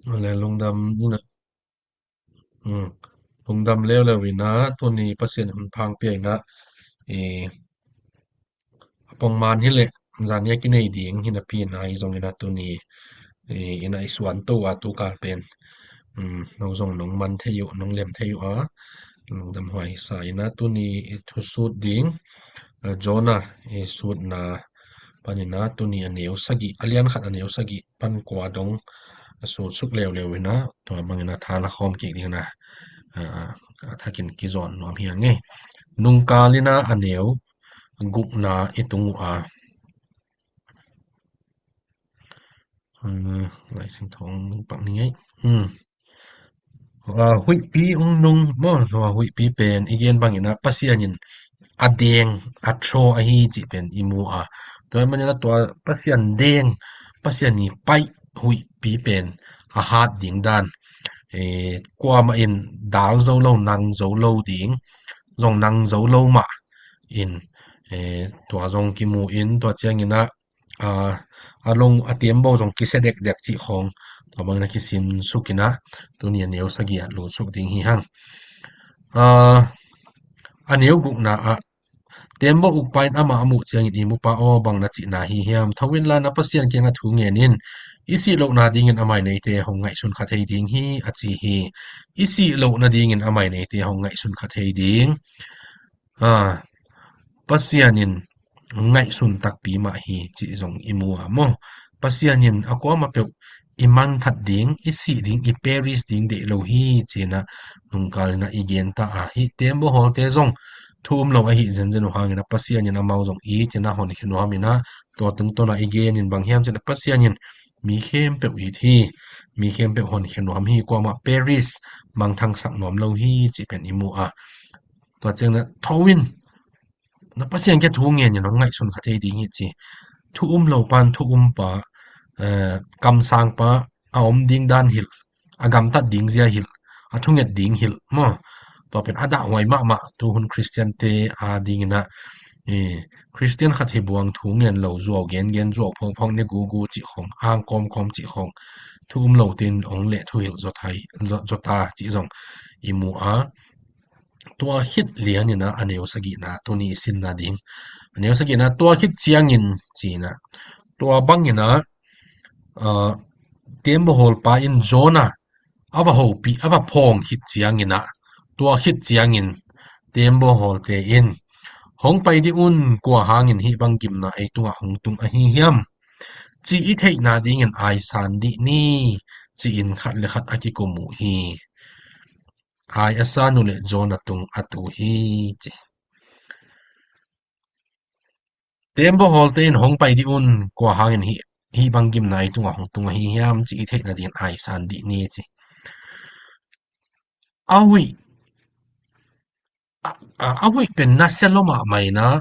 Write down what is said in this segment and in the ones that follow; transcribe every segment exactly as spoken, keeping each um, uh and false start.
Lungdam in ah, lungdam leuleu in ah, tuni Pasian in hong pia in ah, i, a pongman hi leh, zan ni a kinei ding hi napi in ah, i zong in ah tuni, i, in ah i suan to a, tu kal pen, no zong nong man thei uh, nong lem thei uh a, lungdam huai sa in ah, tuni i thusut ding, Jonah i sutna pan in ah, tuni a neu sagih, a lian khat a neu sagih pan kua dong a sutsuk leuleu in ah, tua bang in ah tha la khawm kik ding in ah, a thakin kizawn nuam hi hang e. Nungkal in ah a neu gukna i tung uh a, Lai Siangtho pak ni ngei. Huihpi hong nung maw, huihpi pen i gen bang in ah Pasian in a deng, a thaw ahi cih pen i mu a, tua ahih man in ah tua Pasian deng, Pasian i paih huihpi pen a hat ding dan, kuamah in dal zo lo, nang zo lo ding, zong nang zo lo mah in, tua zong kimu in, tua ciang in ah a, a long a tembaw zong kisia dekdek cih khawng, tua bang in ah kisinsuk in ah, tuni a neu sagih ah lutsuk ding hi hang. A neu gukna ah tembaw ukpa in amah a muh ciangin, "I mupa aw, bang na cihna hi hiam? Tho inla na Pasian kiangah thu ngen in. I sih lohna dingin a mai neite hong ngaihsun kha thei ding hi," a ci hi. I sih lohna dingin a mai neite hong ngaihsun kha thei ding. Pasian in ngaihsun takpi mah hi cih zong i mu a maw. Pasian in a kuamah peuh i mangthat ding, i sih ding, i perish ding deih lo hi ci in ah nungkal in ah i gen ta a, hih tembaw hawlte zong thu um lo ahi zenzen uh hangin ah Pasian in amau zong it in ah honkhia nuam in ah, tua tungtawn ah i gen in bang hiam cih leh Pasian in mi khempeuh it hi, mi khempeuh honkhia nuam hi, kuamah perish, mangthangsak nuam lo hi cih pen i mu a. Tua ciang in ah tho in, na Pasian kiang thu ngen in hong ngaihsun kha thei ding hi ci. Thu um lo pan thu um pa, kamsang pa a om ding dan hilh, a gamtat ding zia hilh, a thunget ding hilh maw. Tua pen a dahhuai mahmah, tuhun Khristiante a ding in ah, Khristian khat hi buang thu ngen lo, zuau gengen, zuau phawngphawng, ne gugu cih khawng, ang kawmkawm cih khawng, thu um lo tein hong leh thuhilh zaw ta cih zong i mu a. Tua khit lian in ah a neu sagihna, tuni i sinna ding a neu sagihna, tua khit ciangin ci in ah, tua bang in ah tembaw hawlpa in Jonah a va hopih, a va phawng khit ciang in ah, tua khit ciangin tembaw hawlte in, "Hong pai dih un, kua hangin hih bang gimna ei tungah hong tung ahi hiam, ci i theihna dingin aisan dih ni," ci in khat le khat a kikum uh hi. Ai a san uh leh Jonah tung a tu hi ci. Tembaw hawlte in, "Hong pai dih un, kua hangin hih, hih bang gimna ei tungah hong tung ahi hiam, ci i theihna dingin aisan dih ni," ci. A huih, a, a huih pen nasia lua mahmah in ah,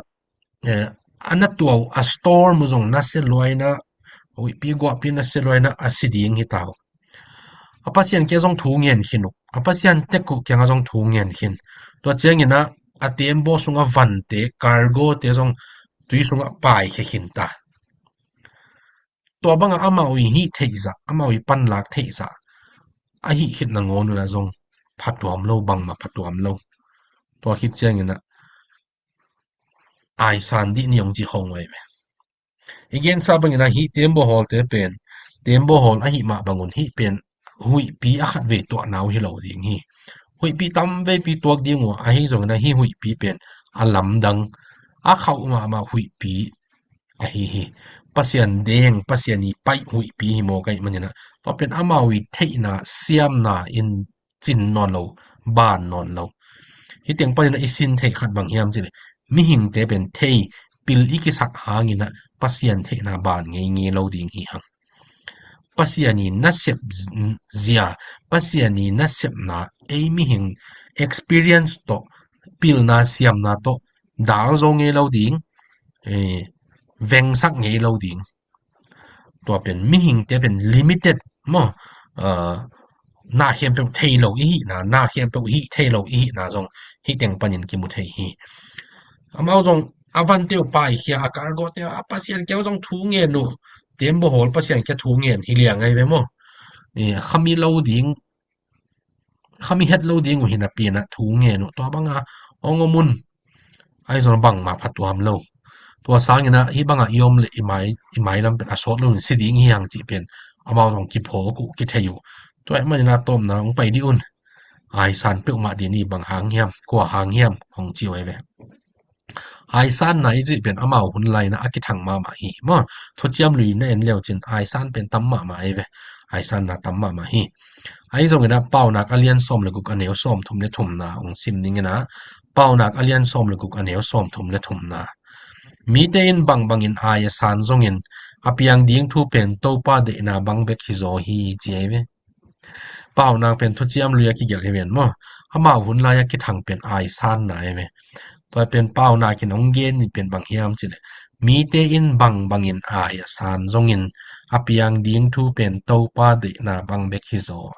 a na tuah uh a storm uh zong nasia lua in ah, huihpi guahpi nasia lua in ah a si ding hi ta uh. A Pasian kiang zong thu ngen khin uh, a Pasian tek uh kiangah zong thu ngen khin. Tua ciang in ah a tembaw sungah vante, cargo te zong tui sungah paikhia khin ta. Tua bangah amau i hih theih zah, amau i panlak theih zah a hih khit nangawn un ah zong phatuam lo, bangmah phatuam lo. Tua khit ciang in ah aisan dih ni hong ci khawng uh ahi ve. I gensa bang in ah hih tembaw hawlte pen, tembaw hawl ahih mah bang un hih pen huihpi a khatvei tuahna uh hi lo ding hi. Huihpi tamveipi tuak ding uh ahi zong in ah hih huihpi pen a lamdang, a khauh mahmah huihpi ahi hi. Pasian deng, Pasian i paih huihpi hi mawk ahih man in ah, tua pen amau i theihna, siamna in cin nawn lo, ban nawn lo. Hih teng pan in ah i sin theih khat bang hiam cih leh, mihingte pen thei, pil i kisak hang in ah Pasian theihna ban ngeingei lo ding hi hang. Pasian i nasep zia, Pasian i nasepna, ei mihing experience tawh, pilna siamna tawh dal zo ngei lo ding, vengsak ngei lo ding. Tua pen mihingte pen limited maw, na khempeuh thei lo i hihna, na khempeuh hih thei lo i hihna zong hih teng panin kimu thei hi. Amau zong a vante uh paikhia, a cargo te uh, a Pasian kiang zong thu ngen uh, tembaw hawl Pasian kiang thu ngen hi liang ahi ve maw. eh, khami lo ding, khami het lo ding uh hi napi-in ah thu ngen uh, tua banga hong om un. Ahi zong bangmah phatuam lo. Tua sangin ah hih bangah i om leh i mai, i mailam pen a sawt loin si ding hi hang cih pen amau zong kiphawk uh, kithei uh. Tua ahih manin ah tawpna hong pai dih un. Aisan peuhmah ding hi, bang hang hiam, kua hang hiam hong ci uh ahi ve. Aisanna i cih pen amau hun lai-in ah a kithang mahmah hi maw. Thuciam Lui na en le uh cin aisan pen tam mahmah ahi ve. Aisanna tam mahmah hi. Ahi zongin ah Paunak a lian sawm le guk a neu sawm thum le thumna hong sim ning in ah, Paunak a lian sawm le guk a neu sawm thum le thumna. Mite in bangbangin ai a san zongin a piang ding thu pen Topa deihna bang bek hi zaw hi, ci ahi ve. Paunak pen Thuciam Lui a kigelh hi ven maw. Amau hun lai a kithang pen aisanna ahi ve. Tua pen Paunak in hong gen pen bang hiam cih leh, mite in bangbangin ai a san zongin a piang ding thu pen Topa deihna bang bek hi zaw.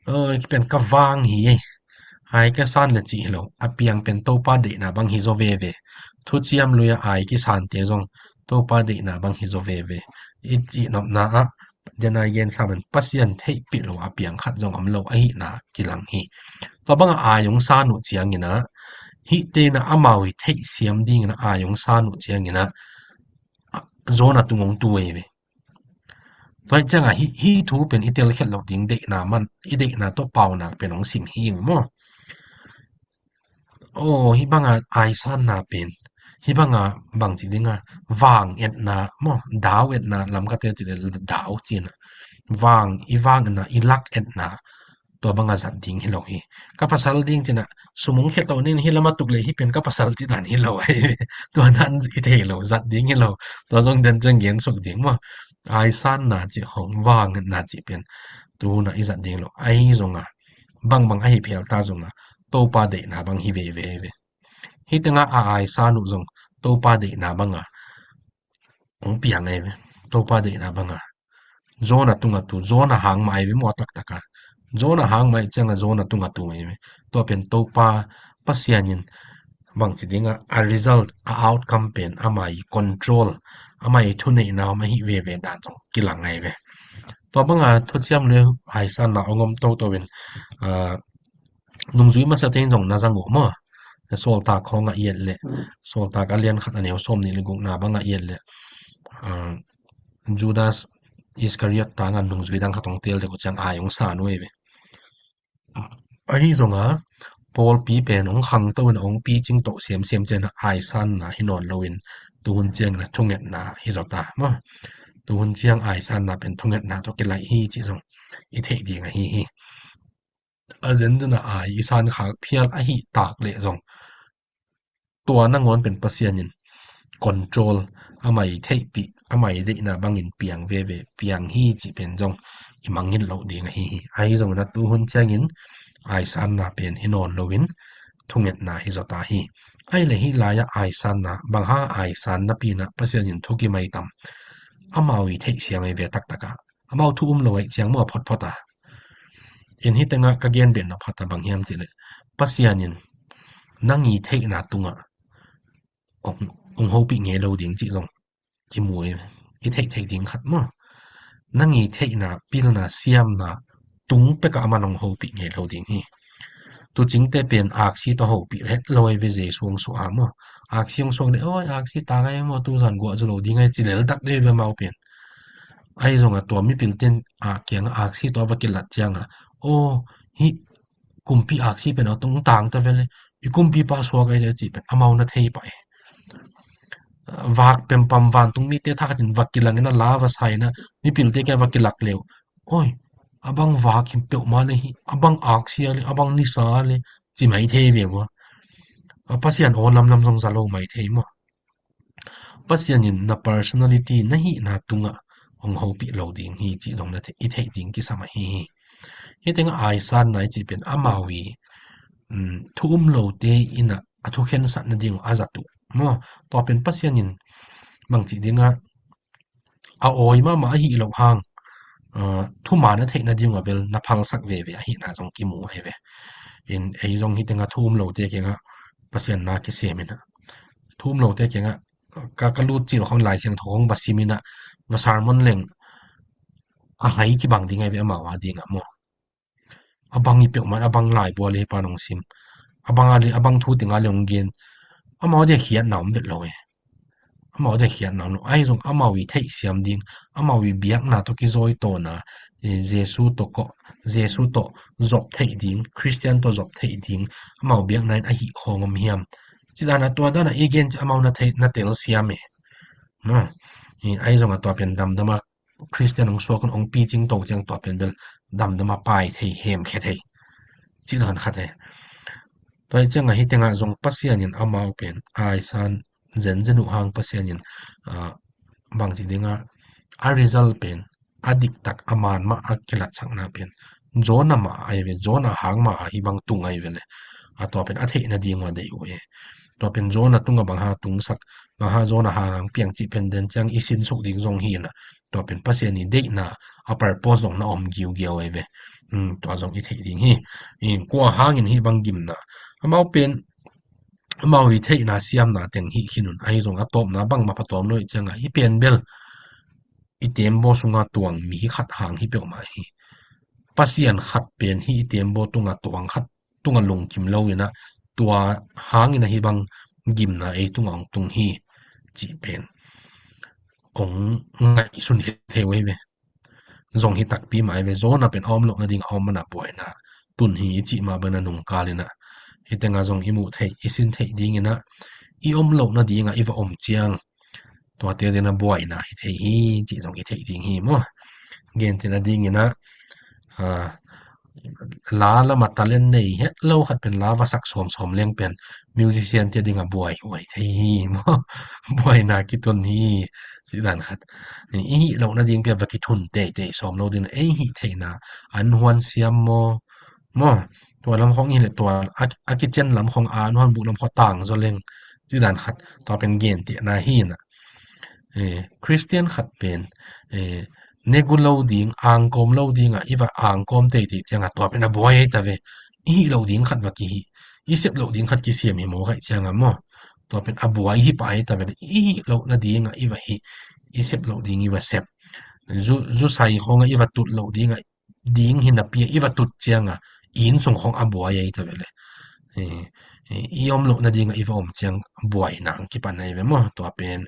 Oi, pen ka vang hi ei. Ai ka san le cih hi lo. A piang pen Topa deihna bang hi zaw veve. Thuciam Lui a ai kisante zong Topa deihna bang hi zaw veve. I cih nopna ah, den ai gen sa pen Pasian theihpih lo a piang khat zong om lo ahihna kilang hi. Tua banga ai hong san uh ciangin ah, hihte in ah amau i theihsiam dingin ah ai hong san uh ciangin ah, Jonah tung hong tu ahi ve. Tua hih ciangah hih, hih thu pen i telkhiat loh ding deihna man, i deihna tawh Paunak pen hong sim hi ing maw. Aw, hih banga aisanna pen, hih banga bangci dinga, vang etna maw, dau etna, lam kate cih leh dau cihna. Vang, i vang etna, i lak etna, tua banga zat ding hi lo hi. Ka pasal ding cihna, sum hong khia to ning, hih lam a tuk leh hih pen ka pasal cih dan hi lo ahi. Tua dan i thei lo, zat ding hi lo. Tua zong den ciang gen suk ding maw. Aisanna cih khong, vang etna cih pen tu hunah i zat ding lo. Ahi zonga, bangbang ahi phial ta zonga, Topa deihna bang hi veve ve. Hih tengah a aisan uh zong Topa deihna banga hong piang ahi ve. Topa deihna banga Jonah tungah tu, Jonah hang mah ahi ve maw, a taktakah. Jonah hang mah ahih ciangah Jonah tungah tu ahi ve. Tua pen Topa Pasian in bangci dingah a result, a outcome pen amah i control, amah i thuneihna om ahi veve dan zong kilang ahi ve. Tua banga Thuciam Lui aisanna hong om toto in, ah, nungzui masa tein zong na zang uh maw. Sawltak khawngah i et leh, Sawltak a lian khat a neu sawm nih le gukna bangah i et leh, ah, Judas Iskariot tangah nungzui dang khat hong teel dek uh ciang ai hong san uh ahi ve. Ahi zonga, pawlpi pen hong khangto in hong picing toh semsem ciangin aisanna hi nawn loin, tuhun ciangin a thungetna hi zaw ta maw. Tuhun ciang aisanna pen thungetna tawh kilaih hi cih zong i theih ding ahi hi. A zenzen a ai i san khak phial ahih tak leh zong, tua nangawn pen Pasian in control, amah i theihpih, amah i deihna bangin piang veve, piang hi cih pen zong i mangngilh loh ding ahi hi. Ahi zongin a tuhun ciangin aisanna pen hi nawn loin thungetna hi zaw ta hi. Ahih leh hih lai-ah aisanna, bang hang aisan napi-in ah Pasian in thu kimai tam? Amau i theihsiam ahi ve taktakah. Amau thu um lo ahih ciang maw, a photphot a. In hih tengah ka gen beh nop khat a bang hiam cih leh, Pasian in nang i theihna tungah hong, hong hopih ngei lo ding cih zong kimu hi. I theih theih ding khat maw. Nang i theihna, pilna, siamna tung pekah amah hong hopih ngei lo ding hi. Tuucingte pen aksi tawh hopih het lo ahi ve, Jesu hong suah a maw. Aksi hong suak leh, oi, aksi tak ahi maw, tuzan guah zaw lo ding ahi ci lel dak deuh ve amau pen. Ahi zongah tua mipilte in a kiangah aksi tawh a va kilat ciangah, aw, hih kumpi aksi pen a tung tang ta ve le, i kumpipa suak ahi le cih pen amau na thei pah e. Vak pempam vantung mite thakhatin va kilang in a, la va sa in a, mipilte kiang va kilak le uh, oi, a bang vak hi peuhmah le hi, a bang aksi a le, a bang nisa a le, ci mai thei ve uh a. A Pasian aw lamlam zong za lo mai thei maw. Pasian in na personality, na hihna tungah hong hopih lo ding hi cih zong na the-, i theih ding kisam ahi hi. Hih tengah aisanna i cih pen amau i, um, thu um lote in a, a thukhensat nading uh a zat uh maw. Tua pen Pasian in bangci dingah a awi mahmah ahi loh hang, ah, thuman a theih nading uh a bel na phalsak veve ahihna zong kimu ahi ve. In ei zong hih tengah thu um lote kiangah Pasian na kisem in a, thu um lote kiangah ka, ka lut cil khong Lai Siangtho khong va sim in a, va sermon leng a hai kibang ding ahi ve amau a dingah maw. A bang hi peuhmah, a bang laibu a le hi pan hong sim. A bang a le, a bang thu teng a le hong gen. Amau a dingah khiatna om vet lo e. Amau a dingah khiatna om lo. Ahi zong amau i theihsiam ding, amau i biakna tawh kizawi tawna, eh, Jesu tawh kawh, Jesu tawh zop theih ding, Khristian tawh zop theih ding, amau biakna in a hih khawng om hiam. Ci dan a tua dan a i gen ci amau na thei, na telsiam e. Maw. Eh, ahi zong a tua pen damdam a Khristian hong suak un hong picing to ciang tua pen bel damdam a pai thei, hemkhia thei. Ci dan khat e. Tua hi ciangah hih tengah zong Pasian in amau pen aisan zenzen uh hang Pasian in, ah, bangci dingah a result pen a diktak a man mah a kilatsakna pen Jonah mah ahi ve, Jonah hang mah ahi bang tung ahi ve le. A tua pen a theihna ding uh a deih uh e. Tua pen Jonah tungah bang hang tungsak, bang hang Jonah hang piang cih pen den ciang i sinsuk ding zong hi inah. Tua pen Pasian i deihna a purpose zong na om giugiau ahi ve. Hmm, tua zong i theih ding hi. In kua hangin hih bang gimna. Amau pen, amau i theihna siamna teng hih khin un. Ahi zong a tawpna bangmah pha tawm lo i ciangah. Hih pen bel i tembaw sunga tuang mi khat hang hi peuhmah hi. Pasian khat pen hih i tembaw tunga tuang khat tunga lungkim lo inah tua hangin ahi bang gimna ei tunga hong tung hi cih pen hong ngaihsun hi thei uh hi ve. Zong hi takpi mah hi ve. Jonah pen a om loh nading a om mana buaina tun hi i cih mah bana nungkal inah hih tengah zong i muh theih i sin theih ding inah i om loh nadingah i va om ciang tuate zena buaina hi thei hi cih zong i theih ding hi maw. Gentehna dinginah, ah, la lama talent nei het lo khat pen la va sak sawmsawm leng pen musician te dinga buai huai thei hi maw. Buaina kitun hi cih dan khat. I hih loh nading pia va kithun teitei sawm lo ding ei hih theihna an huan siam maw. Maw, tua lam khong hi le tua a, a kitchen lam khong a an huan buh lam khong tang zaw leng cih dan khat tua pen gentehna hi inah. Eh, Khristian khat pen, eh, negu lo ding, angkawm lo dingah i va angkawm teitei ciangah tua pen a buai ei ta ve. I hih loh ding khat va kihih, i sep loh ding khat kisiam hi maw kaih ciangah maw. Tua pen a buai hi pah ei ta ve. I hih loh nadingah i va hih, i sep loh ding i va sep. Zu, zu sai khongah i va tut loh dingah ding hi napi a i va tut cianga i inn sung khong a buai ahi ta ve le. Eh, eh, i om loh nadinga i va om ciang buaina ang kipan ahi ve maw. Tua pen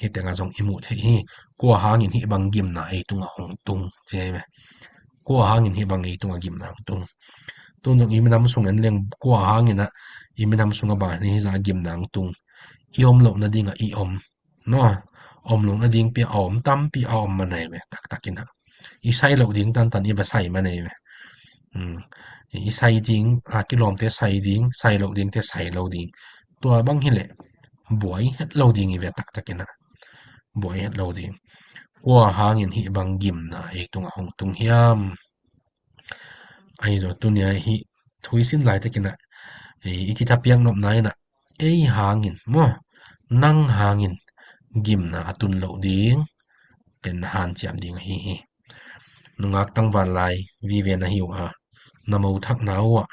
hih tenga zong i muh theih hi. Kua hangin hih bang gimna ei tunga hong tung ci ahi ve. Kua hangin hih bang ei tunga gimna hong tung. Tun zong i minam sung en leng kua hangin ah i minam sunga bang hi za gimna hong tung. I om loh nadinga i om maw, om loh nading pia a om tampi a om man ahi ve taktak inah. I sai loh ding tantan i va sai man ahi ve. Hmm. I sai ding, a kilawmte sai ding, sai loh dingte sai lo ding. Tua bang hi leh buai het lo ding i ve taktak inah. Buai het lo ding. Kua hangin hih bang gimna ei tunga hong tung hiam. Ahi zaw tunia hih thuisin laitakinah i kithapiak nopna inah ei hangin maw, nang hangin gimna a tun loh ding pen hanciam ding ahi hi. Nungak tangval lai vive na hi uh a, na mothakna uh ah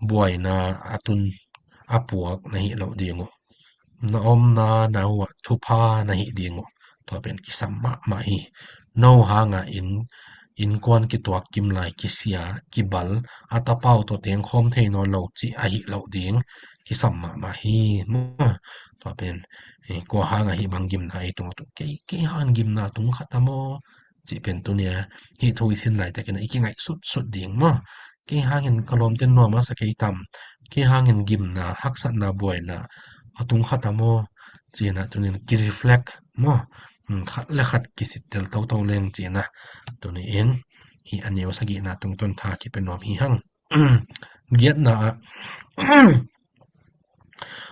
buaina a tun a puak na hih loh ding uh. Na omna na uh ah thupha na hih ding uh. Tua pen kisam mahmah hi. No hanga inn, innkuan kituak kim lai kisia kibal a tapau tawh tengkhawm thei nawn lo cih a hih loh ding kisam mahmah hi. Tua pen, eh, kua hanga hih bang gimna ei tung a tung kei, kei hang gimna tung khat a maw cih pen tunia hih thu i sin laitakin i kingaih sutsut ding maw. Kei hangin ka lawmte nuam a sa kei tam, kei hangin gimna haksatna buaina a tung khat a maw cina tunin ki reflect maw. Hmm, khat le khat kisittel toto leng cina tuni in hih a neu sagihna tungtawn tha kipe nuam hi hang. Giatna ah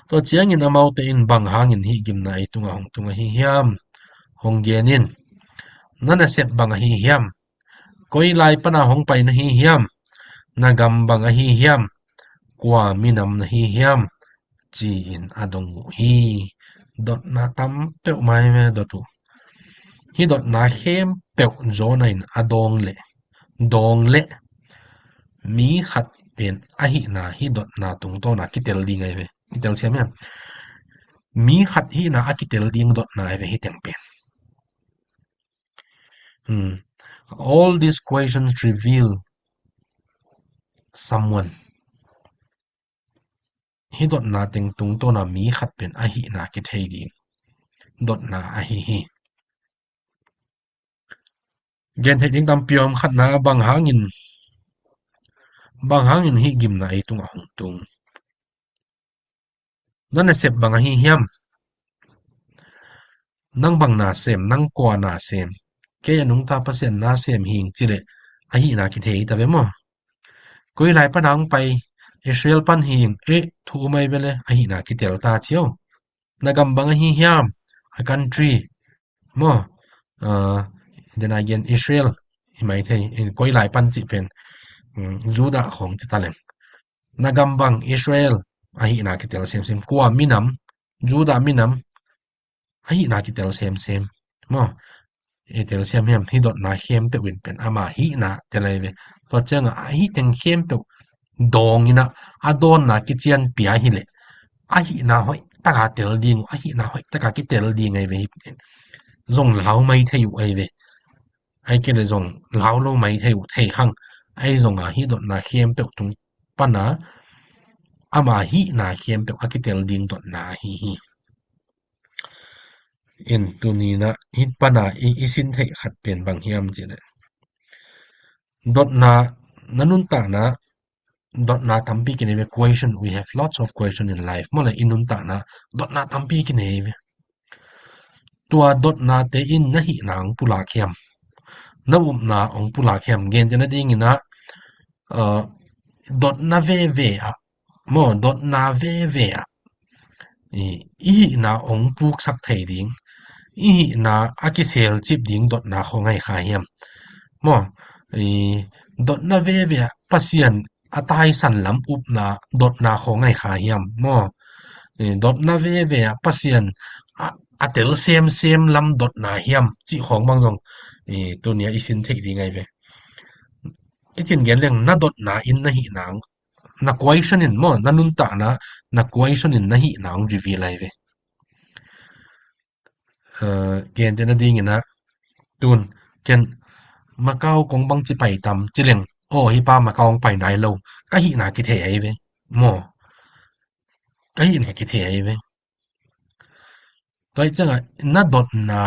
tua ciangin amaute in bang hangin hih gimna ei tunga hong tung ahi hiam? Hong genin na nasep bang ahi hiam? Koi lai pana hong pai na hi hiam? Na gam bang ahi hiam? Kua minam na hi hiam? Ci-in a dong uh hi. Dotna tam peuh mai ve dot uh. Hih dotna khempeuh Jonah in a dawng leh, dawng leh mi khat pen ahihna hih dotna tungtawna kitel ding ahi ve. Kitel siam hiam? Mi khat hihna a kitel ding dotna ahi ve hih teng pen. Hmm. All these questions reveal someone. Hih dotna teng tungtawna mi khat pen ahihna kithei ding dotna ahi hi. Gen theih ding tampi om. Khatna, bang hangin, bang hangin hih gimna ei tungah hong tung? Na nasep bang ahi hiam? Nang bang nasem, nang kua nasem? Kei a nungta Pasian nasem hing ci leh ahihna kithei ta ve maw? Koi lai pana hong pai, Israel pan hing, eh, thu um ai ve le, ahihna kitel ta cio. Na gam bang ahi hiam? A country maw? Ah, den a gen Israel i mai thei, in koi lai pan cih pen, um, Judah khong ci ta leng. Na gam bang Israel, ahihna kitel semsem. Kua minam? Judah minam, ahihna kitel semsem maw? I tel siam hiam? Hih dotna khempeuh in pen ama hihna tel ai ve. Tua ciangah a hih teng khempeuh dawng inah a dawnna kician pia hileh ahihna hoih taka tel ding uh, ahihna hoih taka kitel ding ai ve. Hih pen zong lau mai thei uh ai ve. Ai kei le zong lau lo mai thei uh thei khang. Ai zonga hih dotna khempeuh tung pana ama hihna khempeuh a kitel ding dotna ahi hi. In tuninah hih pana i, i sin theih khat pen bang hiam cih leh, dotna, na nuntakna dotna tampi kinei ve. Question, we have lots of question in life. Maw le, i nuntakna dotna tampi kinei ve. Tua dotnate in na hihna hong pulak hiam? Na upna hong pulak hiam? Gentehna dinginah, uh, dotna veve ah maw, dotna veve ah i, i hihna hong puksak thei ding, i hihna a kiselcip ding dotna khong ai kha hiam? Maw, i, dotna veve ah Pasian a taisan lam upna dotna khong ai kha hiam? Maw, i, dotna veve ah Pasian a, a tel semsem lam dotna hiam cih khong bang zong i, tunia i sin theih ding ai ve. I cin gen leng na dotna in na hihna hong, na question in maw, na nuntakna, na question in na hihna hong reveal ai ve. Uh, gentehna dinginah tun ken Macau kong bang ci pai tam ci leng, aw, hih pa Macau hong pai nai lo, ka hihna kithei ai ve. Maw, ka hihna kithei ai ve. Tua ih ciangah na dotna,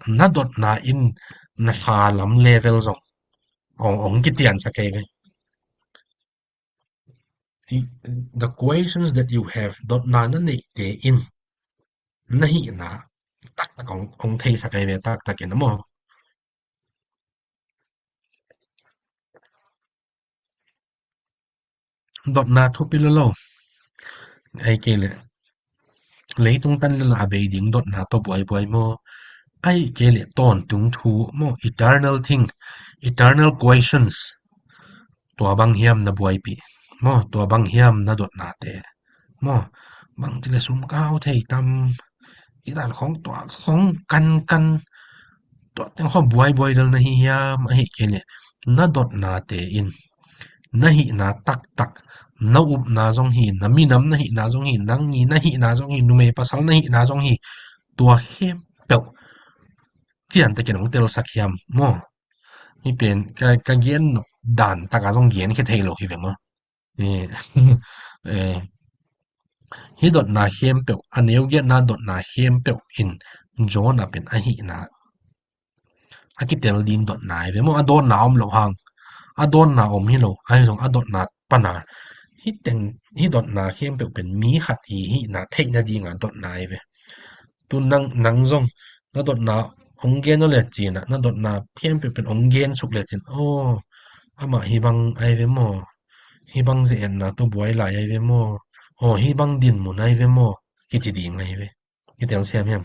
na dotna in na kha lam level zong hong, hong kiciansak ai ve. The questions that you have, dotna na neihte in na hihna taktak hong, hong theisak ai ve, taktak in a maw. Dotna thupi lolo. Ai kei leh leitung tan lel a bei ding dotna tawh buaibuai maw? Ai kei leh tawntung thu maw? Eternal thing, eternal questions. Tua bang hiam na buaipih maw? Tua bang hiam na dotnate maw? Bang ci le sum ka hau thei tam, ci dan khong tua khong kankan, tua teng khong buaibuai lel na hi hiam? Ahi kei leh na dotnate in na hihna taktak, na upna zong hi, na minam na hihna zong hi, nang i na hihna zong hi, numei pasal na hihna zong hi, tua khempeuh ciantakin hong telsak hiam maw? Hih pen ka, ka gen dan taka zong gen khia thei lo hi ve maw? Eh, eh, hih dotna khempeuh, a neu giatna dotna khempeuh in Jonah pen a hihna a kitel ding dotna ai ve maw? A dawnna om lo hang, a dawnna om hi lo, ahi zong a dotna pana hih teng, hih dotna khempeuh pen mi khat i hihna theihna dinga dotna ai ve. Tu nang, nang zong na dotna hong gen aw lecin ah, na dotna khempeuh pen hong gen suk lecin, aw, amah hih bang ai ve maw? Hih bang ze-etna tawh buai lai ai ve maw? Aw, hih bang dinmun ai ve maw? Kici ding ai ve. Kitel siam hiam?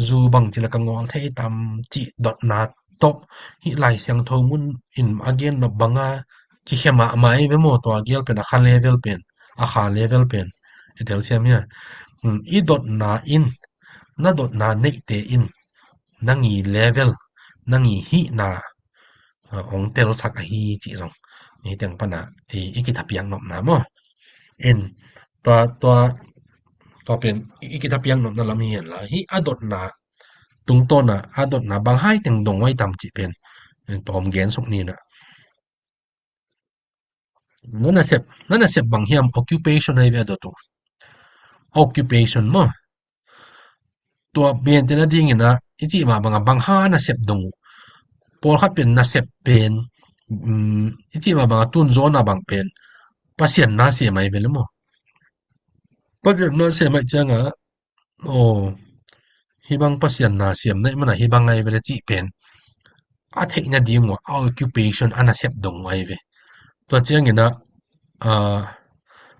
Zu bang ci le ka ngawl thei tam cih dotna tawh hih Lai Siangtho mun in a gen nop banga kikhia mahmah ai ve maw? Tua gel pen a kha level pen, a kha level pen. Kitel siam hiam? Hmm, i dotna in, na dotna neihte in nang i level, nang i hihna, a, hong telsak ahi cih zong hih teng pana i, i kithapiak nopna maw? In tua, tua, tua pen i kithapiak nopna lam hi hen la, hih a dotna tungtawna a dotna bang hai teng dong huai tam cih pen Tawm gen suk ni na. Na nasep, na nasep bang hiam, occupation ahi ve a dot uh. Occupation maw. Tua pen te na dingin a, i cih mah bang a bang hang a nasep dong uh. Pawlkhat pen nasep pen, um, i cih mah bang a tun Jonah bang pen Pasian na sem ahi ve le maw. Pasian na sem ahi ciang a, aw, hih bang Pasian na sem na hih man a hih bang ahi ve le cih pen a theih nading uh a occupation a nasep dong uh ahi ve. Tua ciangin a, ah,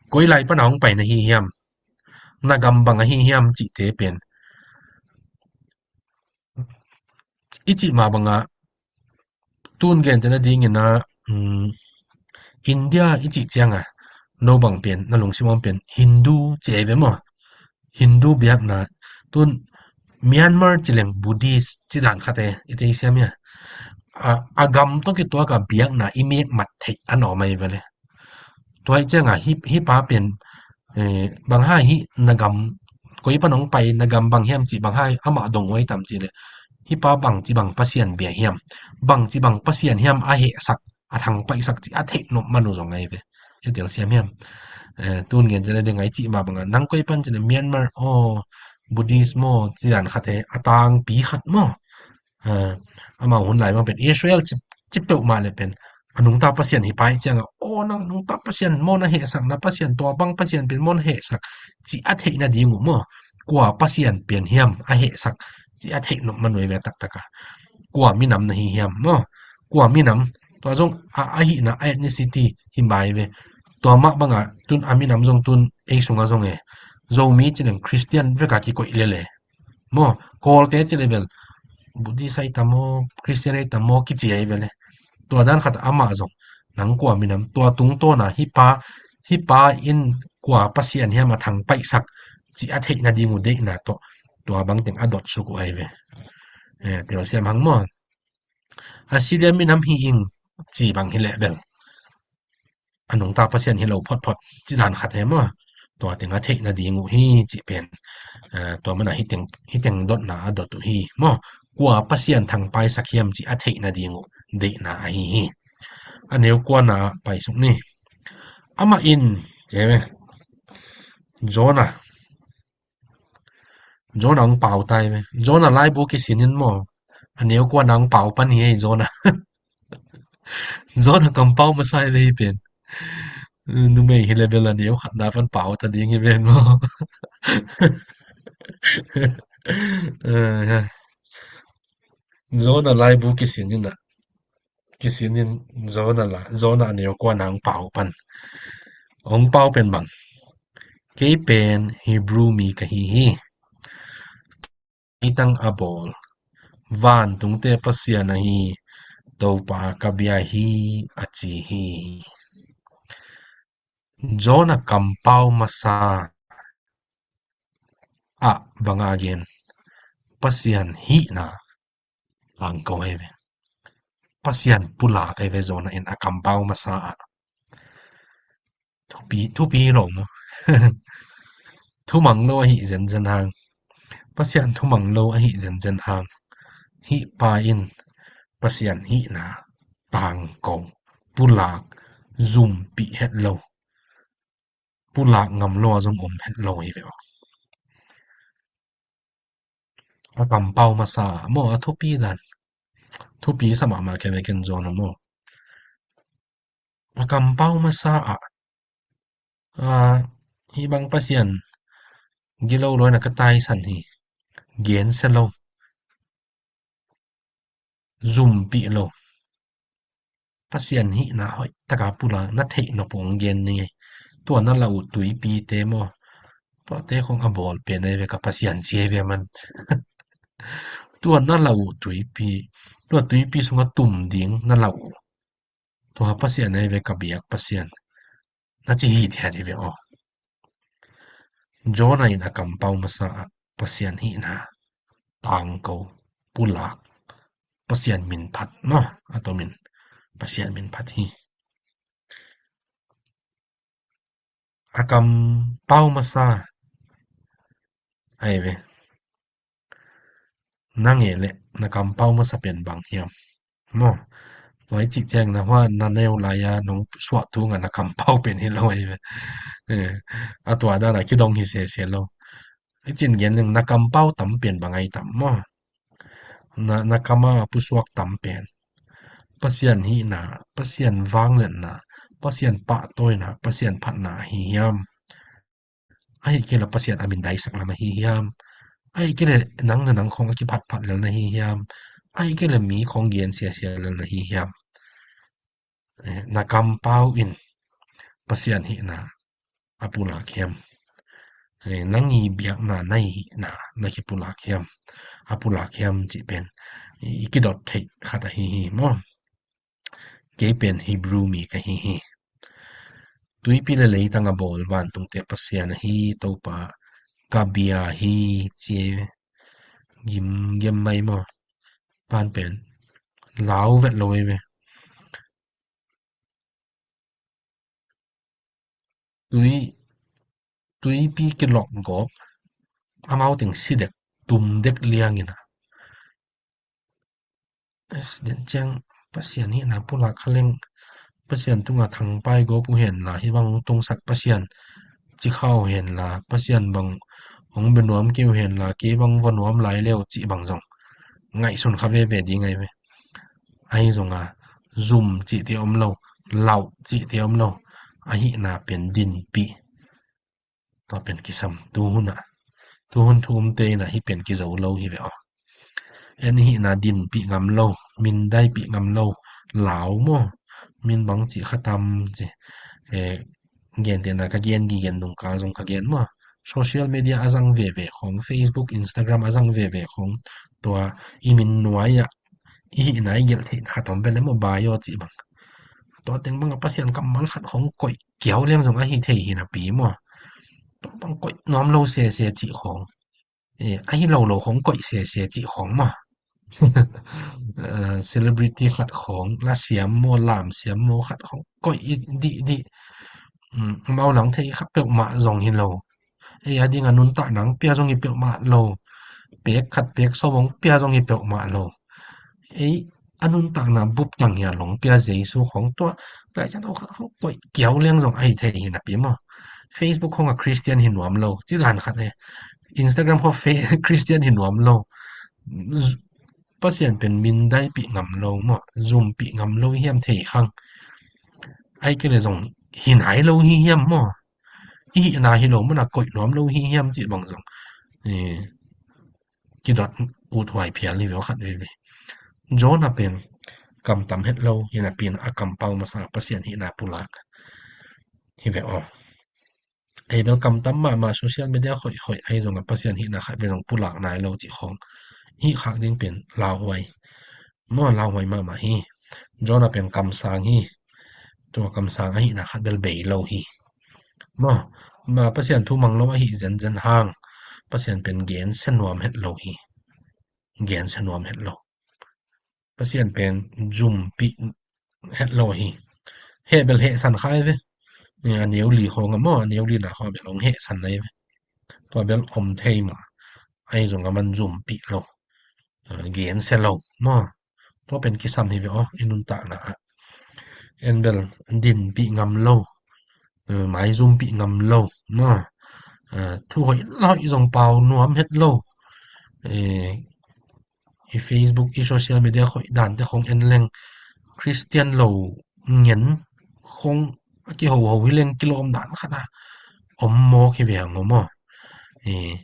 koi lai pan a hong pai na hi hiam, na gam bang ahi hiam cihte pen i cih mah bang a tun gen te na dingin a, um, India i cih ciang a no bang pen na lungsim om pen Hindu ci ahi ve maw. Hindu biakna tun Myanmar ci leng Buddhist ci dan khat e i tei siam ia. A, a gam tawh kituak a biakna i mek mat theih a nawm ahi ve le. Tua hi ciang a hih, hih pa pen, eh, bang hang hih na gam, koi pan hong pai na gam bang hiam cih bang hang amah dong uh ahi tam cih le. Hih pa bang ci bang Pasian bia hiam, bang ci bang Pasian hiam a hehsak, a thangpaihsak cih a theih nop man uh zong ahi ve. I tel siam hiam. Eh, tun gen te na ding a i cih mah bang a nang koi pan ci le Myanmar, aw, Buddhist maw, ci dan khat e, a tangpi khat maw. Ah, amau hun lai bang pen Israel ci, ci peuhmah le pen a nungta Pasian hi pai ciang a, aw, na nungta Pasian maw na hehsak, na Pasian tua bang Pasian pen maw na hehsak, ci a theih nading uh maw. Kua Pasian pen hiam a hehsak, ci a theih nop man uh ahi ve taktak a. Kua minam na hi hiam maw. Kua minam, tua zong a, a hihna a ethnicity hi mai ve. Tua mah bang a tun a minam zong tun ei sung a zong e. Zomi ci leng Christian vek a kikoih lel e. Maw, Kawlte ci le bel Buddhist ahi tam maw, Christian ahi tam maw, kici ahi ve le. Tua dan khat amah zong nang kua minam, tua tungtawn a hih pa, hih pa in kua Pasian hiam a thangpaihsak, ci a theih nading uh deihna tawh tua bang teng a dot suk uh ahi ve. Eh, tel siam hang maw. Assyria minam hi ing ci bang hi leh bel a nungta Pasian hi lo photphot ci dan khat hi maw. Tua teng a theih nading uh hi cih pen, eh, tua man a hih teng, hih teng dotna a dot uh hi maw. Kua Pasian thangpaihsak hiam cih a theih nading uh deihna ahi hi. A neu kuana pai suk ni. Amah in, ci ve, Jonah, Jonah hong pau tai ve. Jonah laibu kisin in maw. A neu kuana hong pau pan hi ei Jonah. Jonah kampau masa hi ve hih pen. Numei hi le bel a neu khatna pan pau ta ding hi ven maw. Jonah laibu kisin in a. Kisin in Jonah la, Jonah a neu kuana hong pau pan. Hong pau pen bang. Kei pen Hebrew mi ka hi hi. Itang a bawl. Vantungte Pasian ahi Topa ka bia hi a ci hi. Jonah kampau masa ah bang a gen. Pasian hihna tangko hi ve. Pasian pulak hi ve Jonah in a kampau masa ah. Thupi, thupi lo maw. Thumang lo ahi zenzen hang. Pasian thumang lo ahi zenzen hang. Hih pa in Pasian hihna tangko, pulak, zumpih het lo. Pulak ngam lo a zong om het lo hi ve aw. A kampau masa maw a thupi dan. Thupi sa mahmah kei ve ken Jonah maw. A kampau masa ah. A, hih bang Pasian gilo lo na ka taisan hi. Gensia lo. Zumpih lo. Pasian hihna hoih taka pulak na theih nop uh hong gen ni. Tua na lau uh tuipite maw. Tuate khong a bawl pen ahi ve ka Pasian ci ahi ve man. Tua na lau uh tuipi. Tua tuipi sungah tum ding na lau uh. Tua Pasian ahi ve ka biak Pasian. Na ci hithiat hi ve aw. Jonah in a kampau masa ah Pasian hihna tangko, pulak, Pasian min phat maw, a tomin Pasian min phat hi. A kampau masa ahi ve. Na ngeh leh na kampau masa pen bang hiam. maw. Tua i cih ciang na hua na neu lai-a nong suah thu ngah na kampau pen hi lo ahi ve. Eh, a tua dan a kidong hi sese lo. I cin gen leng na kampau tam pen bang ai tam maw. Na, na kam a pusuak tam pen Pasian hihna, Pasian vangliatna, Pasian pahtawina, Pasian phatna ahi hiam? Ahi kei leh Pasian a mindaisak lam ahi hiam? Ahi kei leh nang le nang khawng a kiphatphat lel na hi hiam? Ahi kei leh mi khawng gen siasia lel na hi hiam? Eh, na kampau in Pasian hihna a pulak hiam? Eh, nang i biakna na hihna na kipulak hiam? A pulak hiam cih pen i kidot theih khat ahi hi maw. Kei pen Hebrew mi ka hi hi. Tuipi le leitang a bawl vantungte Pasian ahi Topa ka bia hi ci e. Gim gem mai maw. Pan pen lau vet lo ei ve. Tui, tuipi kilok gawp amau teng si dek, tum dek liangin a. Es den ciang Pasian hihna pulak kha leng Pasian tunga thangpai gawp uh henla hih bang tungsak Pasian ci kha uh henla Pasian bang hong bia nuam kei uh henla kei bang va nuam lai leu cih bang zong ngaihsun kha veve ding ai ve. Ahi zonga zum cihte om lo, lauh cihte om lo, ahihna pen dinpih. Tua pen kisam tuhun ah, tuhun thu umte in ah hih pen kizo lo hi ve aw. En hihna dinpih ngam lo, mindaipih ngam lo, lau maw, min bang cih khatam ci. Eh, gentehna ka gen gigen nungkal zong ka gen maw. Social media a zang veve khong, Facebook, Instagram a zang veve khong, tua i min nuai ah i hihna i gelh theih khat om ve le maw, bio cih bang. Tua teng bang a Pasian kammal khat khong koih kiau liang zong ahi thei hi napi maw. Tua bang koih nuam lo sese cih khong. Eh, ahi lo lo khong koih sese cih khong maw. Eh, celebrity khat khong, la siam maw, lam siam maw khat khong koih i dih dih. Um, amau lang thei kha peuhmah zong hi lo. Ei a ding a nuntak nang pia zong hi peuhmah lo. Pek khat pek sawm hong pia zong hi peuhmah lo. Ei a nuntakna bup tang hi a long pia Jesu khong tua. Laisiangtho khat khong koih kiau liang zong ahi thei hi napi maw. Facebook khong a Christian hi nuam lo. Ci dan khat he. Instagram khong fe-, Christian hi nuam lo. Z-, Pasian pen mindaipih ngam lo maw. Zumpih ngam lo hiam thei khang. Ai kei le zong hi nai lo hi hiam maw. I hihna hi lo mana koih nuam lo hi hiam cih bang zong. Eh, kidot uthuai phial hi ve aw khat veve. Jonah pen kam tam het lo hi napi in a kampau masa Pasian hihna pulak hi ve aw. Ei bel kam tam mahmah social media khoih khoih ahi zong a Pasian hihna khat ve zong pulak nai lo cih khong. Hih khak ding pen lauhuai. Maw lauhuai mahmah hi. Jonah pen kamsang hi. Tua kamsang ahihna khat bel bei lo hi. Maw, ma Pasian thu mang lo ahi zenzen hang. Pasian pen gensia nuam het lo hi. Gensia nuam het lo. Pasian pen zumpih het lo hi. Heh bel heh san khai ve. A neu li khong a maw, a neu li na khong bel hong heh san nai ve. Tua bel om thei mah. Ahi zong a man zumpih lo. Eh, gensia lo maw. Tua pen kisam hi ve aw, i nuntakna ah. En bel dinpih ngam lo. Eh, maizumpih ngam lo maw. Eh, thu hoih la hoih zong pau nuam het lo. Eh, i Facebook, i social media khoih dante khong en leng Christian lo ngen khong a kihoho hi leng kilawm dan khat a om mawk hi ve ang aw maw. Eh,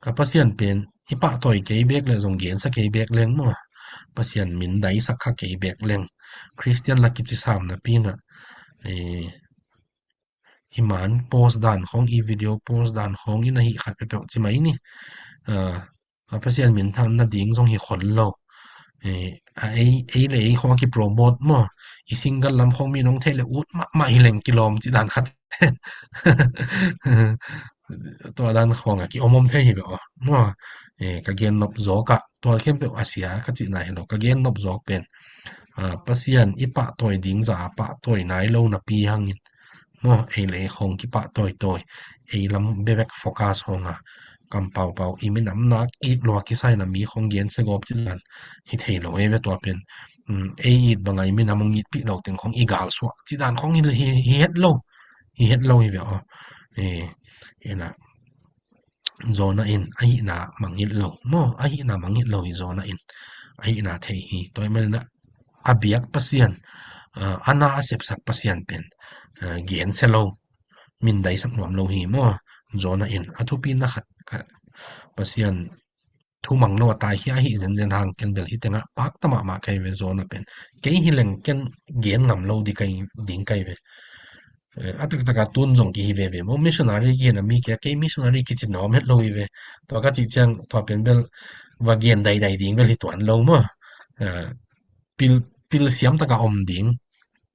a Pasian pen i pahtawi kei bek le zong gensa kei bek leng maw. Pasian min daisak kha kei bek leng. Christian la kici sam napi in ah, eh, i man post dan khong, i video post dan khong in a hih khat peuhpeuh ci mai ni. Ah, a Pasian minthan nading zong hi khol lo. Eh, a ei, ei le ei khong a kipromote maw. I single lam khong mi nong theih le ut mahmah hi leng kilawm ci dan khat. Tua dan khong a ki om om thei hi ve aw maw. Eh, ka gen nop zawk ah tua khempeuh a sia ka cihna hi lo. Ka gen nop zawk pen, ah, Pasian i pahtawi ding za a pahtawi nai lo napi hangin maw, ei le ei khong kipahtawitawi, ei lam bebek focus hong a, kam paupau, i minam nak it lua kisai na mi khong gensia gawp ci dan hi thei lo ei ve tua pen. um, ei it bang a i minam hong itpih lo teng khong i galsuah cih dan khong hi, hi, hi het lo, hi het lo hi ve aw. Eh, ina, Jonah in a hihna mangngilh lo maw, a hihna mangngilh lo hi Jonah in, a hihna thei hi. Tua ahih manin a biak Pasian, ah, a na a sepsak Pasian pen, ah, gensia lo, mindaisak nuam lo hi maw. Jonah in a thupina khat ka Pasian thu mang lo a taikhia ahi zenzen hang ken bel hi tengah pakta mahmah kai ve Jonah pen. Kei hi leng ken gen ngam lo di kai, ding kai ve. Eh, a taktaka tun zong kihi veve maw, missionary kihi na mi kia, kei missionary kici na om het lo hi ve. Tua ka cih ciang tua pen bel va gen daidai ding bel hi tuan lo maw. Eh, pil, pil siam taka om ding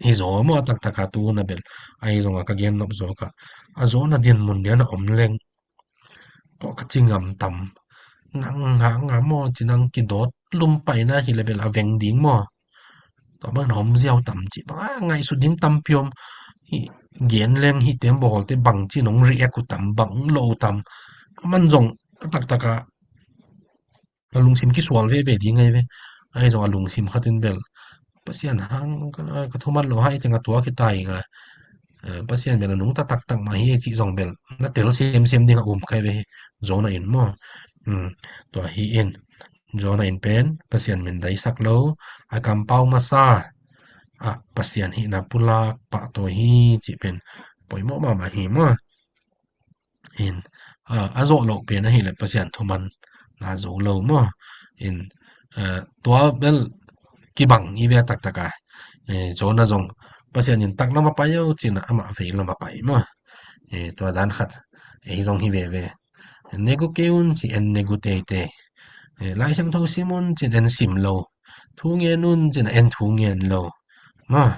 hi zaw maw, a taktaka tun a bel. Ahi zonga ka gen nop zaw ka, a Jonah din mun dian a om leng tua ka ci ngam tam. Nang hanga maw ci nang kidawt lum paina hi le bel a veng ding maw. Tua bang na om ziau tam ci bang a ngaihsut ding tampi om. Hi gen leng hi tem bawlte bang ci nong react uh tam, bang lo uh tam. A man zong a taktaka a lungsim kisual veve ding ngai ve. Ahi zong a lungsim khatin bel Pasian hang ka, ka thuman lo hai teng a tua kita hi nga. Eh, Pasian bel a nungta taktak mah hi cih zong bel na tel semsem ding a um kai ve hi. Jonah in maw. Hmm, tua hi in. Jonah in pen Pasian mindaisak lo, a kampau masa ah Pasian hihna pulak pahtawi hi cih pen poimawh mahmah hi maw. In, ah, a zawh loh pen ahileh Pasian thuman na zo lo maw. In, ah, tua bel kibang i ve a taktaka. Eh, Jonah zong Pasian in taklam a pai o cin amah veilam a pai maw. Eh, tua dan khat ei zong hi veve. En negu kei un ci en negu teitei. Eh, Lai Siangtho sim un cin en sim lo. Thu ngen un cin en thu ngen lo. Maw,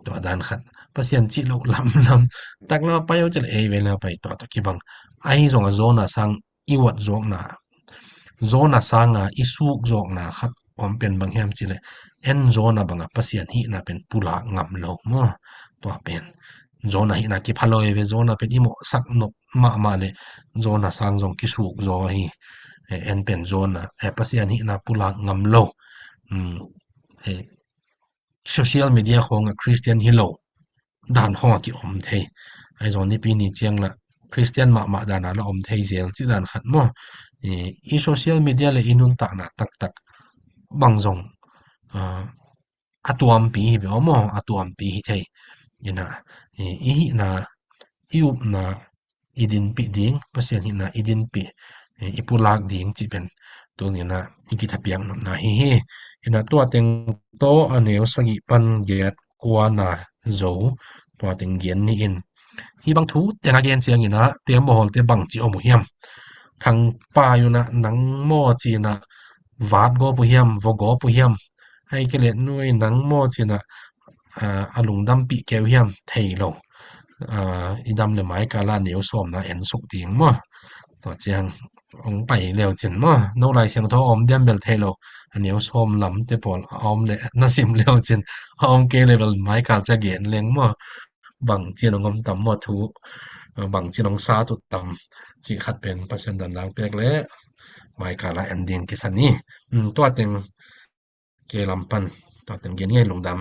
tua dan khat. Pasian cih loh lamlam. Taklam a pai o cin ei veilam a pai tua tua kibang. Ahi zonga Jonah sang i uat zuakna, Jonah sanga i suk zuakna khat om pen bang hiam cileh, en Jonah banga Pasian hihna pen pulak ngam lo maw. Tua pen Jonah hihna kipha lo hi ve, Jonah pen i mawhsak nop mahmah le Jonah sang zong kisuk zaw hi. Eh, en pen Jonah, eh, Pasian hihna pulak ngam lo. Hmm. Eh, social media khawngah Christian hi lo dan khawngah ki om thei. Ahi zong nipi ni ciang lah Christian mahmah dana la om thei zel cih dan khat maw. I, i social media le i nuntakna taktak bang zong, ah, a tuampi hi ve aw maw, a tuampi hi thei. Ina, i, i hihna, i upna, i dinpih ding, Pasian hihna i dinpih, eh, i pulak ding cih pen tuni-in ah i kithapiak nopna hi hi. Ina tua teng tawh a neu sagih pan giat kuana zo tua teng gen ni in. Hih bang thu teng a gen ciangin ah tembaw hawlte bangci om uh hiam? Thangpai un ah nang maw ci-in ah vat gawp uh hiam, vua gawp uh hiam? Ahih kei leh nu ei nang maw ci-in ah, ah, a lungdampih kei uh hiam? Thei lo. Ah, i dam le mai kal ah neu sawmna en suk ding maw. Tua ciang hong pai leu cin maw. No Lai Siangtho a om diam bel thei lo. A neu sawm lamte pawl a om le na sim leu cin. A om kei le bel mai kal ciang gen leng maw. Bangci-in hong om tam maw thu. Ah, bangci-in hong sat uh tam. Cih khat pen Pasian damna pek le mai kal ah en ding kisa ni. Hmm, tua teng kei lam pan tua teng gen ni ei, lungdam.